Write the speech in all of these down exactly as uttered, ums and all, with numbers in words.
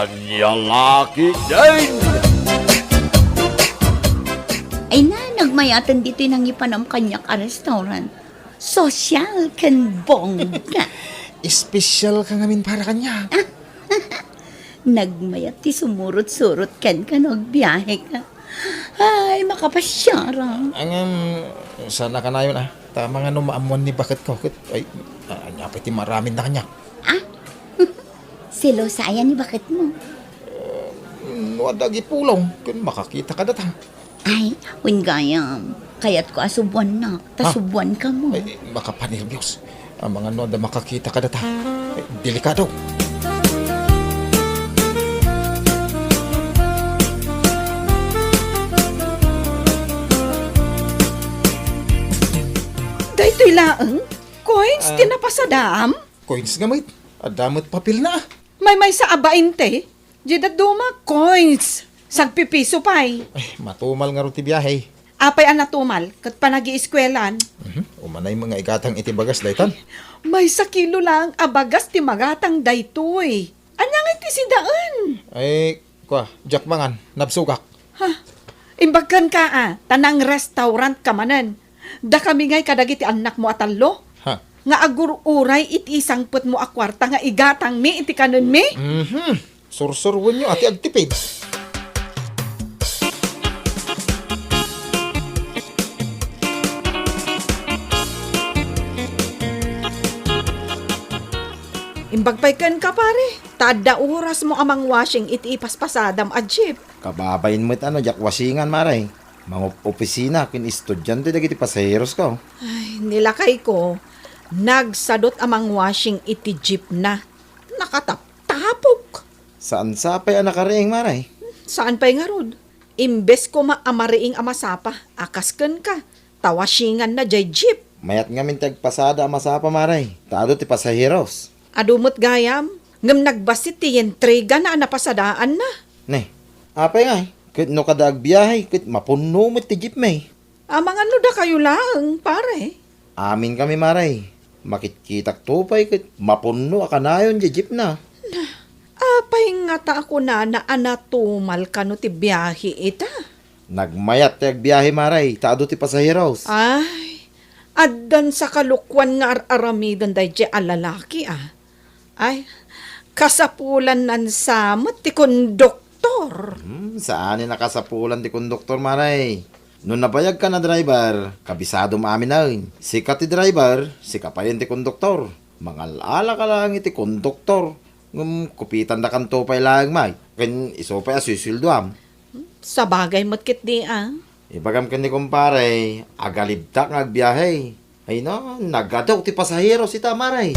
Ania la ketdin? Ay na, nagmayaten ditoy nangipanam kaniak a restaurant. Sosyal ken bongga. Espesyal ka ngamin para kaniak. Nagmayat ti sumurot-surot kenka no agbiaheka. Ay, makapasiara. Ngem, saan a kanayon, a. Ta amangan no maammuan ni baketko, ket, ay, a-, ania pay ti maaramidna kaniak? A? Selosa aya ni baketmo? No adda agipulong, ken makakita kadata. Ay, wen gayam. Kayatko a subuannak, ta subuanka mo. Ay, makapanerbios. Amangan no adda makakita kadata. Ay, delikado. Daytoy laeng, coins ti napasadaam? Coins nga met. Adda met papelna. Maymaysa a bainte. Diay dadduma, coins. Sagpipiso pay. Ay, matumal ngarud ti biahe. Apay a natumal, ket panagieskuelan? Mhm. Umanay met nga igatang iti bagas daytan. Maysa kilo laeng a bagas ti magatang daytoy. Ania ngay ti sidaen? Ay, kua, diak mangan, nabsogak. Ha? Imbag kenka a, ta nang-restaurant ka manen. Dakami ngay kadagiti annakmo a tallo? Ha? Nga agur-uray iti isangpetmo a kuarta nga igatangmi iti kanenmi? Mhm. Sursuruenyo a ti agtipid. Imbag pay kenka, pare, ta adda orasmo a mangwashing iti ipaspasadam a jeep. Kababain met a no diak washingan, mare. Mangup-opisina ken estudiante dagiti pasaherosko. Ay, ni lakayko, nagsadut a mangwashing iti jeepna. Nakataptapok. Saan sa pay a nakariing, mare? Saan pay ngarud? Imbes koma a mariing a masapa a kas kenka, ta washinganna diay jeep. Mayat ngamin ti agpasada a masapa, mare, ta adu ti pasaheros. Adu met gayam, ngem nagbassit ti yentrigana a napasadaanna. Ne, apay ngay? Ket no kada agbiahe, ket mapunno met ti jeepmi. Amangan no dakayo laeng, pare. Aminkami, mare. Makitkitakto pay ket mapunno a kanayon diay jeepna. Na, apay ngata a kunana a natumal kano ti biahe ita? Nagmayat ti agbiahe, mare, ta adu ti pasaheros. Ay, addan sa kalokuan nga ar-aramiden daydiay a lalaki, a. Ay, kasapulannan sa met ti konduktor. Hmm, saan a kasapulan ti konduktor, mare. No nabayagkan a driver, kabisadom amin. Sika ti driver, sika payen ti konduktor. Mangal-ala ka laeng iti konduktor. Ngem kupitandakanto pay laeng, Mike. Ken isu pay a susueldoam. Sabagay met ketdi, a. Ibagam ken ni kumpare, agalibtak nga agbiahe. Ay na, nagadu ti pasaheros ita, mare.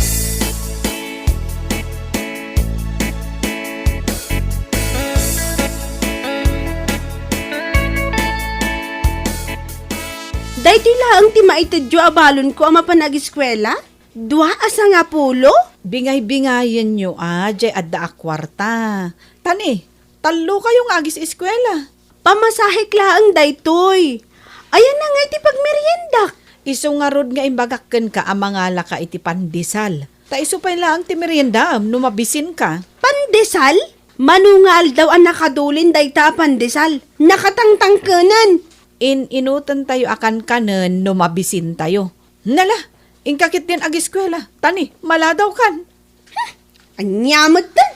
Daytoy laeng ti maitedyo a balonko a mapan agiskuela? Dua a sangapulo? Bingay-bingayenyo a, diay adda a kuarta. Tani, tallo kayo nga agis-eskuela. Pamasahek laeng daytoy. Ayanna ngay ti pagmeriendak? Isu ngarud nga imbagak kenka a mangalaka iti pandesal. Ta isu pay laeng ti meriendaem no mabisinka. Pandesal? Mano nga aldaw a nakadulin dayta a pandesal? Nakatangtangkenen. In-inutentayo a kankanen no mabisintayo. Nala, inka ketdin agiskuela. Tani, maladawkan. Ania metten?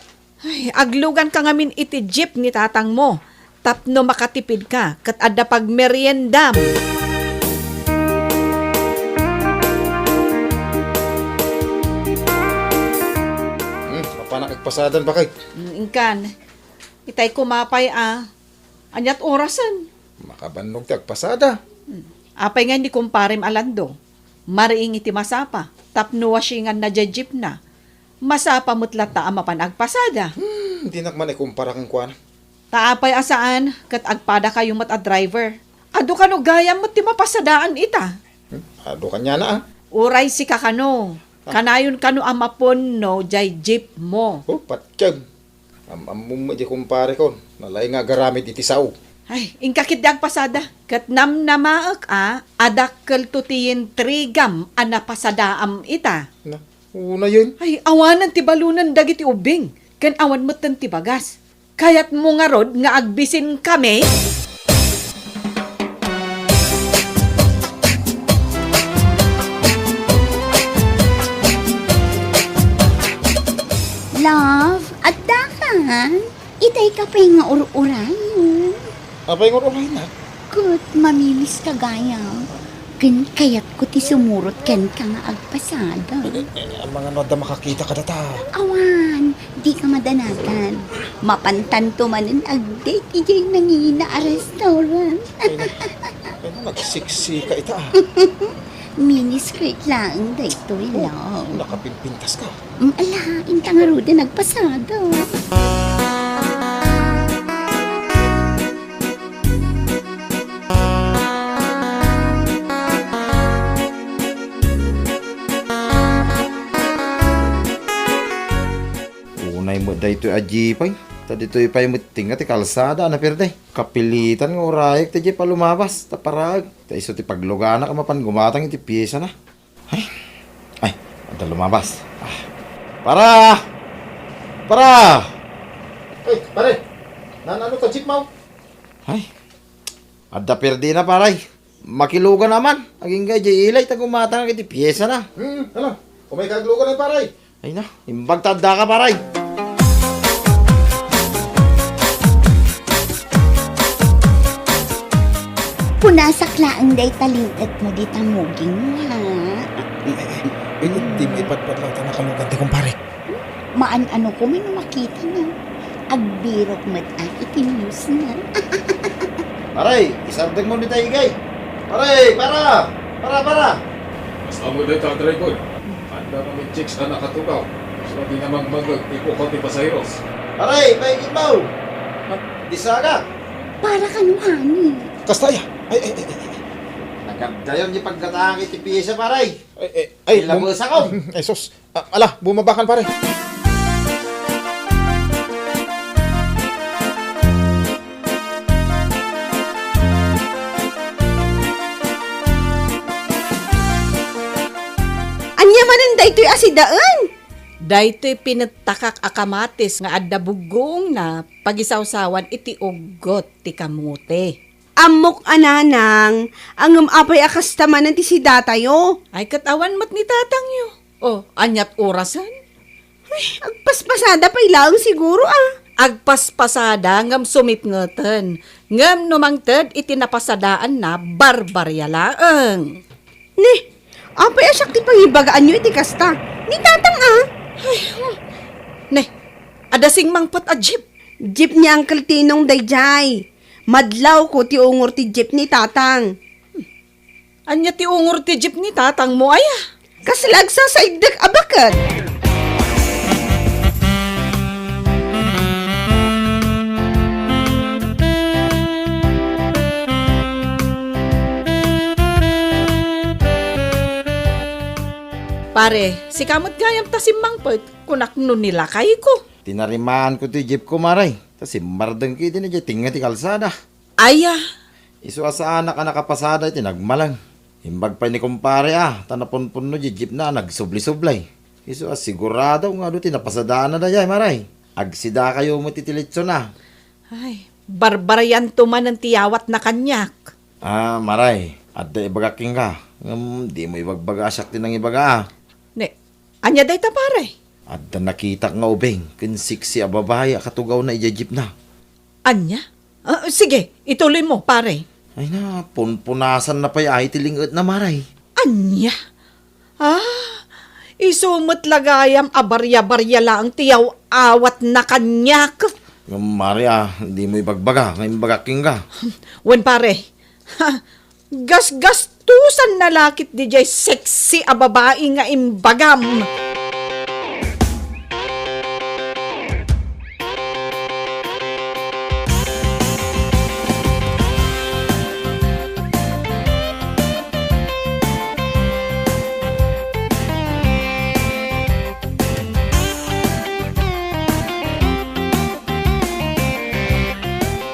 Ay, agluganka ngamin iti jeep ni tatangmo tapno makatipidka ket adda pagmeriendam. Hmm, mapanak agpasadan, bakay. Mm, inkan. Itay kumapay a. Aniat orasen? Makabannog ti agpasada. Hmm. Apay nga ni kumparem a Lando? Mariing iti masapa, tapno washinganna diay jeepna. Masapa met latta a mapan agpasada. Hmm, dinak man ikumpara kenkuana. Ta apay a saan, ket agpadakayo met a driver. Adu kano gayam met ti mapasadaan ita. Hmm, adu kaniana, a. Uray sika kano. A. Kanayon kano a mapunno diay jeep mo. Oh, patiyag. Am-ammom met diay kumpareko, nalaing nga agaramid iti sao. Ay, inka ketdi agpasada. Ket namnamaek a, a dakkelto ti yentrigam a napasadaam ita. Na, unayen? Ay, awanen ti balunen dagiti ubing. Ken awan metten ti bagas. Kayatmo ngarud nga agbisinkami? Love, adda ka? Itay ka pay nga ur-urayon. Apay nga ur-uraynak? Ket mamilis ka gayam. Ken kayatko ti sumurot kenka nga agpasada. Eh, eh, eh, amangan no adda makakita kadata. Awan, di ka madanatan. Mapantanto manen agdate idiay nangina a restaurant. Ay, na, ay, na, nagsiksi ka ita, ah. Mini skirt laeng daytoy, love. Nakapimpintas ka. Mm, ala, inta ngaruden agpasada. Unay met daytoy a jeep, ay. Ta ditoy pay met tinga ti kalsada a naperde. Kapilitan nga urayek ti jeep a lumabas, ta paraag. Ta isu ti pagluganak a mapan gumatang iti piesana. Ay, ay, adda lumabas. Ah. Para! Para! Ay, pare! Naan-ano ta jeep mo? Ay, adda perdina, paray. Makilugan a man. Agingga idiay ilay ta gumatang iti piesana. Hmm, ano? Umay ka aglugan, paray. Ay na, imbag ta adda ka, paray. Punasak laeng dayta lin-etmo dita muging, ha? Eh, eh, eh, di maipatpat laeng ta nakalugan ti kumpare. Maan-ano ko man no makitana. Agbirok met a iti news na. Paray, isardeng mo ni Taygay. Paray, para! Para, para! Basta mo dayta, driver. Adda kami chicks a nakatukaw. So, di na magmagod, ipukaw ti pasaheros. Paray, paigit mo! Disagak! Para kano, ani? Kasta ya! Ay, ay, ay, ay, ay. Nagagdayon di paggatang iti piyesa, paray. Ay, ay, ay, Ay, bum-, labas ako. Ay, sus. Ah, ala, bumabakan, pare. Ania manen daytoy a sidaen? Daytoy pinettakak a kamatis nga adda buggoongna pagisawsawan iti uggot ti kamote. Ammok a nanang, ngem apay a kasta manen ti sidatayo? Ay, ket awan met ni tatangyo. Oh, aniat orasen? Ay, agpaspasada pay laeng siguro, ah. Agpaspasada ngem sumipngeten. Ngem no mangted iti napasadaanna, barbaria laeng. Ne, apay a siak ti pangibagaanyo iti kasta? Ni tatang, ah. Ay, hmm. Ne, adda simmangpet a jeep. Jeep ni Uncle Tinong daydiay. Madlawko ti ungor ti jeep ni tatang. Ania ti ungor ti jeep ni tatangmo, aya? Kasla agsasaiddek a baket. Pare, sika met gayam ta simmangpet, kunak no ni lakayko. Tinarimaanko ti jeepko, maray, ta simmardengko idi idiay tengnga ti kalsada. Aya. Isu a saanak a nakapasada iti nagmaleng. Imbag pay ni kumpare a, ta napunpunno di jeepna a nagsubli-sublay. Isu a sigurado nga adu ti napasadaanna dayay, maray. Agsidakayo met iti litson a. Ay, barbarianto manen ti yawatna kaniak. Ah, maray, adda ibagak kenka. Ngem dimo ibagbaga a siak ti nangibaga a. Ne, ania dayta, pare? Adda nakitak nga ubing ken sexy a babai a katugawna idiay jeepna. Ania? Ah, sige, ituloy mo, pare. Ay na, punpunasanna pay ay ti ling-etna, maray. Ania? Ah, isu met la gayam a barya-barya laeng ti yaw-awatna kaniak. Ngem, maray a, dimo ibagbaga nga imbagak kenka. Wen, pare. Ha, gasgastusanna la ketdi jay sexy a babai nga imbagam.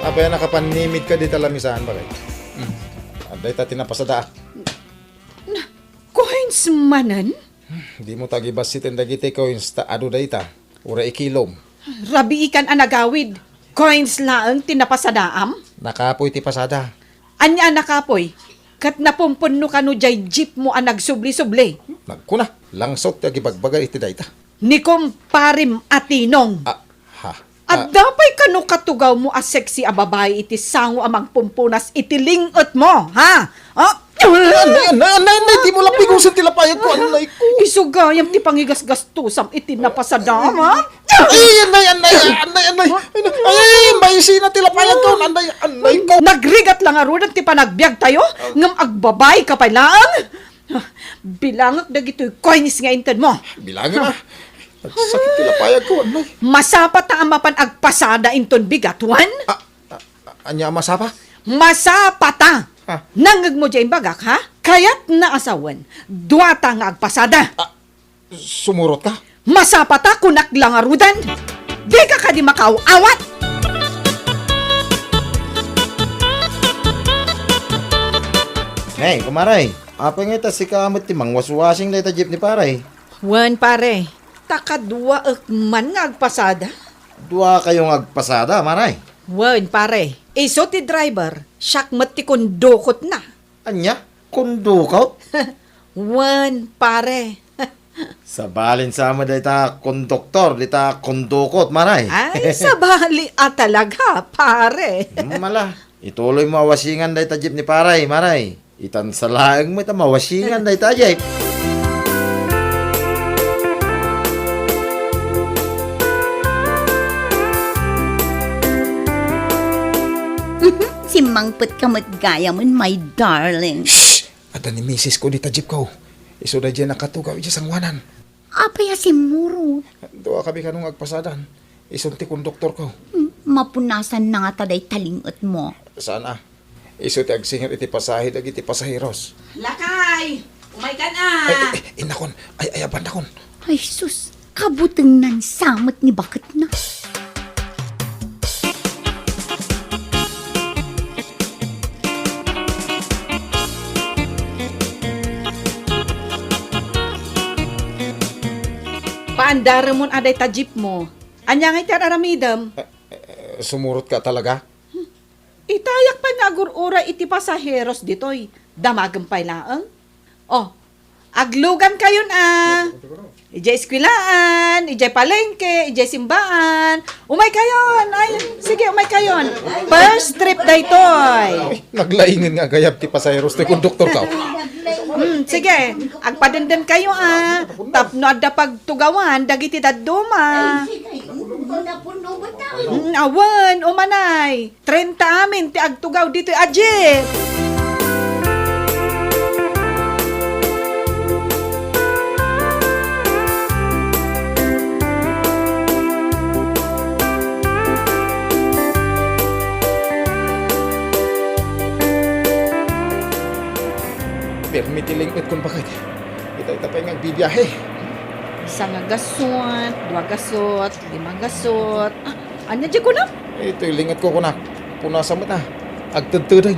Apay a nakapanimid ka dita lamisaan, bagay? Hmm. Adda ita ti napasadaak. Na, coins manen? Dimo ta gibassiten dagiti coins ta adu dayta. Uray ikilom. Rabiikan a nagawid. Coins laeng ti napasadaam? Nakapoy ti pasada. Ania a nakapoy? Ket napumpunno kano diay jeepmo a nagsubli-subli? Nagkuna, langsot ti agibagbaga iti dayta. Ni kumparem a Tinong. Ah, ha? Ah. Adda pay kano katugawmo a sexy a babai iti sango a mangpumpunas iti ling-etmo, ha? Ah? Anay, anay, anay, anay, dimo la pigosen ti lapayagko, anay ko. Isu gayam ti pangigasgastusam iti napasadaam, ha? Ay, anay, anay, anay, anay. Ay, maisina ti lapayagko, anay, anay ko. Nagrigat la ngaruden ti panagbiagtayo, ngem agbabaika pay laeng. Bilangek dagitoy coins nga intedmo. Bilangem, ah. Nagsakit ti lapayagko, anay. Masapata a mapan agpasada inton bigat, wen? Ah, ah, ania a masapa? Masapata! Ah. Nangngegmo diay imbagak, ha? Kayatna a sawen, duata nga agpasada. Ah, sumurotka? Masapata, kunak la ngaruden. Dika kadi makaaw-awat! Hey, kumare, apay nga ita sika met ti mangwaswasing dayta jeep ni pare? Wen, pare. Ta kaduaek man nga agpasada. Duakayo nga agpasada, mare? Wen, pare. Isu ti driver, siak met ti kondukotna. Ania? Kondukot? Wen, pare. Sabalin sa met dayta konduktor, dita kondukot, mare. Ay, sabali a talaga, pare. Hmm, ala, ituloymo a wasingan dayta jeep ni pare, mare. Itan sa laeng met a mawasingan dayta jeep. Simmangpetka met gayamen, my darling. Shh! Adda ni misis ko dita jeep ko. Isu daydiay nakatugaw idiay sangoanan. Apay a simmurot? Duakami kano nga agpasadan. Isun ti konduktorko. Hmm, mapunasanna ngata dayta ling-etmo. Saan a? Isu ti agsingir iti pasahe dagiti pasaheros. Lakay! Umaykan a! Ay, ay, ay, innakon. Ay, ay, abannakon. Ay, sus! Kabutengnan sa met ni baketna. Paandaremon a dayta jeepmo. Ania ngay ti ar-aramidem? Eh, eh, sumurotka talaga? Itayak pay nga agur-uray iti pasaheros ditoy. Damagem pay laeng. Oh, aglugankayon a. Idiay eskwelaan, idiay palengke, idiay simbaan. Umaykayon. Ay, sige, umaykayon. First trip daytoy. Naglaingen nga agayab ti pasaheros toy konduktorko. Hmm, sige. Agpadendengkayo a. Tapno adda pagtugawan dagiti dadduma. Hmm, awan, umanay. Trenta amin ti agtugaw ditoy a jeep. Permi ti ling-etkon baket. Ita, ita pay nga agbibiahe. Sangagasut, duagasut, limagasut. Ah, ania diay kunam? Itoy ling-etko kunak. Punasam met a. Agtedtedeng.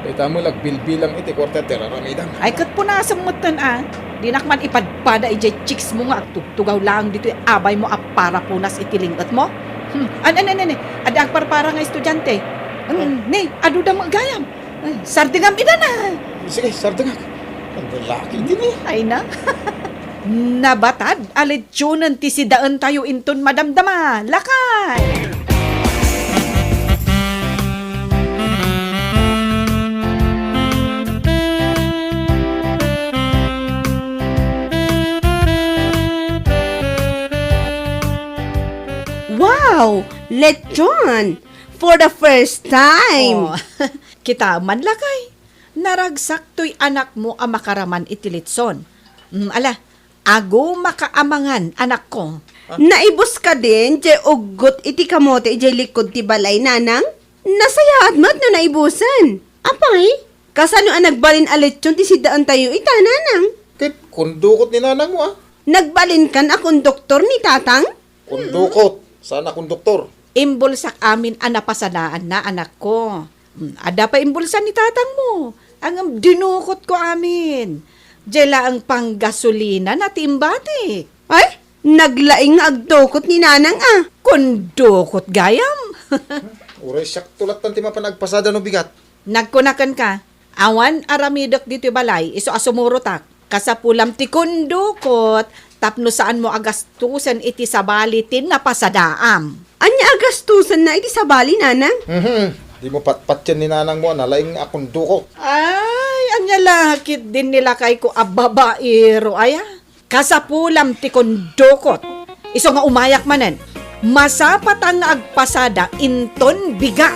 Dayta met agbilbilang iti kuarta ti ar-aramidem. Ay, ket punasam metten a. Dinak man ipadpada idiay chicks mo nga agtugtugaw laeng ditoy abaymo a para punas iti ling-etmo. Hmm. An, an, an, an, adda agparpara nga estudiante. Hmm, ni, adu da met gayam. Ay, sardengam ida na. Sige, sardengak. Ang lalaki, hindi na. Ay na. Nabatad a lechonen ti sidaentayo inton madamdama. Lakay! Wow! Lechon! For the first time! Oh, kita man, lakay. Naragsak toy anakmo a makaraman iti litson. Mm, ala, agumaka amangan, anakko. Naibus kadin diay uggot iti kamote idiay likod ti balay, nanang? Nasayaat met no naibusen. Apay, kasano a nagbalin a lechon ti sidaentayo ita, nanang? Ket kondukot ni nanangmo, a? Nagbalinkan a konduktor ni tatang? Kondukot, saan a konduktor. Imbulsak amin a napasadaanna, anakko. Mm, adda pay imbulsa ni tatangmo. Ngem dinukotko amin. Diay laeng panggasolinana ti imbatik. Ay, naglaing nga agdukot ni nanang a. Tikundukot gayam. Uray siak to lattan ti mapan agpasada no bigat. Nagkunaken ka, awan aramidek ditoy balay, isu a sumurotak. Kasapulam ti kundukot, tapno saan mo agastusen iti sabali ti napasadaam. Ania agastusenna iti sabali, nanang? Mhm. Di mo patpatien ni nanang mo, nalaing a kundukot. Ay, ania la ket din nilakay ko a babaero, aya? Kasapulam ti kundukot. Isu nga umayak manen, masapatan nga agpasada inton bigat.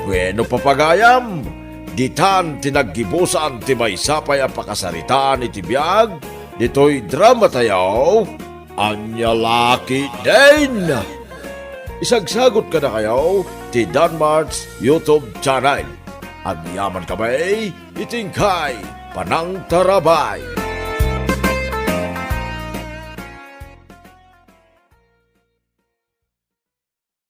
Bueno, papagayam, ditan ti naggibusan ti maysa pay a pakasaritaan iti biag ditoy drama tayo. Ania la ketdin? Isagsagot kadakayo ti Danmart's YouTube channel. Agyaman kami iti inkay panangtarabay.